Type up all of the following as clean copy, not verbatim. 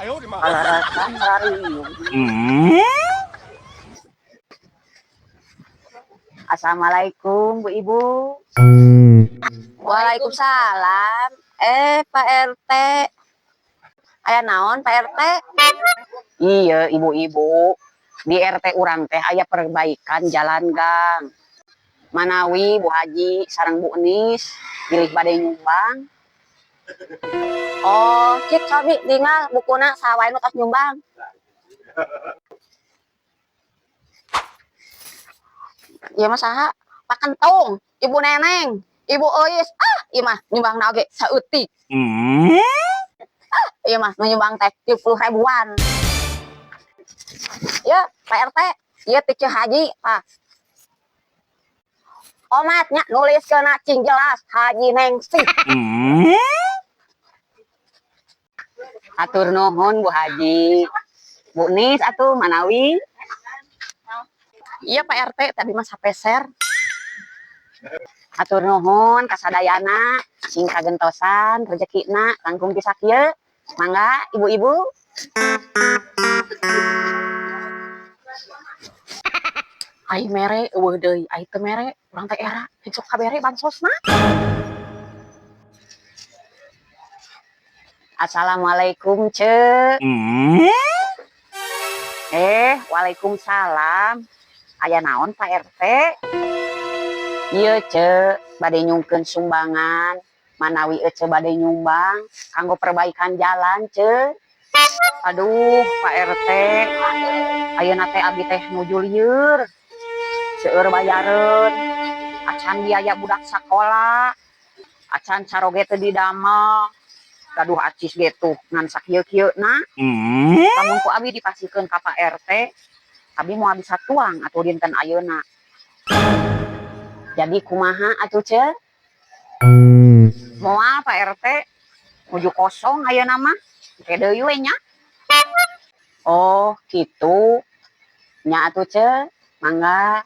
Kalarasan lariung. Assalamualaikum, Bu Ibu. Waalaikumsalam. Eh, Pak RT. Aya naon, Pak RT? Iya, ibu-ibu. Di RT urang teh aya perbaikan jalan gang. Manawi Bu Haji sareng Bu Enis bilih bade nyumbang. Oh, cik cobi tinggal bukuna saha wae nu tos nyumbang. Ieu mah saha? Pak Kentung, Ibu Neneng, Ibu Euis. Ah, ieu mah nyumbangna oge saeutik. Ah, ieu mah nu nyumbang teh 30 ribuan. Ya, Pak RT, ieu teh Ceu Haji, tah. Omatnya nuliskeunna cing jelas Haji Nengsih. Hatur nuhun, Bu Haji. Bu Nis atuh manawi. Iya, Pak RT, tadi mah sapeser. Hatur nuhun kasadayana, sing kagentosan rezekina langkung ti sakieu. Mangga, ibu-ibu. Ai mere euweuh deui, ai teu mere urang teh era sok kabere bansosna. Assalamualaikum, Ce. Eh, waalaikumsalam. Aya naon, Pak RT? Ieu, Ce, bade nyungkeun sumbangan. Manawi Ece bade nyumbang kanggo perbaikan jalan, Ce. Aduh, Pak RT. Ayeuna teh abi teh nuju lieur. Seueur bayareun. Acan biaya budak sakola. Acan caroge teu didamel. Gaduh acis ge tuh ngan sakieu-kieuna. Lamun ku abi dipasihkeun ka Pak RT, abi moal bisa tuang atuh dinten ayeuna. Jadi kumaha atuh, Ce? Moal, Pak RT, nuju kosong ayeuna mah. Engke deui we nya. Oh, kitu. Nya atuh, Ce. Mangga.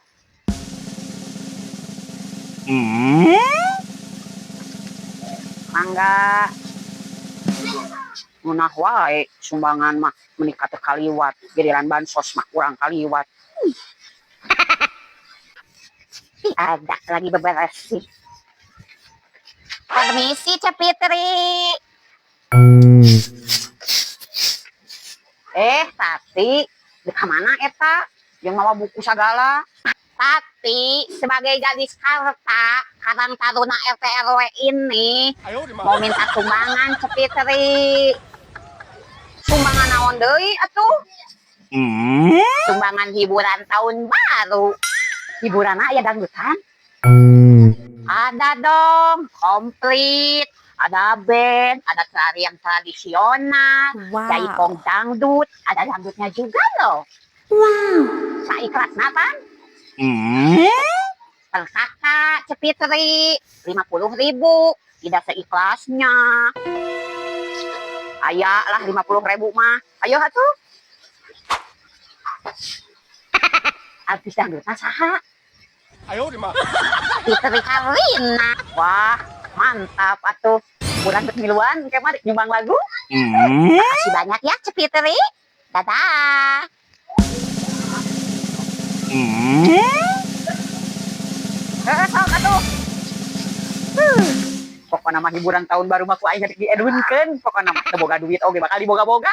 Mangga. Ngeunah wae sumbangan mah meuni ka teu kaliwat, giliran bansos mah kurang kaliwat. Ada lagi bebersih. Permisi, Ce Fitri. Eh, Tati, di mana eta? Yang mawa buku sagala. Tati, sebagai gadis harta, Karang Taruna RT RW ini mau minta sumbangan, Ce Fitri. Sumbangan naon deui atuh? Sumbangan hiburan tahun baru. Hiburan aya dangdutan? Ada dong, komplit. Ada band, ada tarian tradisional, jaipong dangdut, ada dangdutnya juga loh. Wow. Saikhlasna pan? Per kakak, Ce Fitri, 50.000, tidak seikhlasnya. Aya lah 50.000 mah. Ayo atuh. Artis dangdutna saha? Fitri Karlina. Wah, mantap atuh. Kurang miluan engke mah nyumbang lagu. Makasih banyak ya, Ce Fitri. Dadah. Heeh, sok atuh. Pokona mah hiburan tahun baru mah ku aing rek diedunkeun. Pokona mah teu boga duit oge bakal diboga-boga.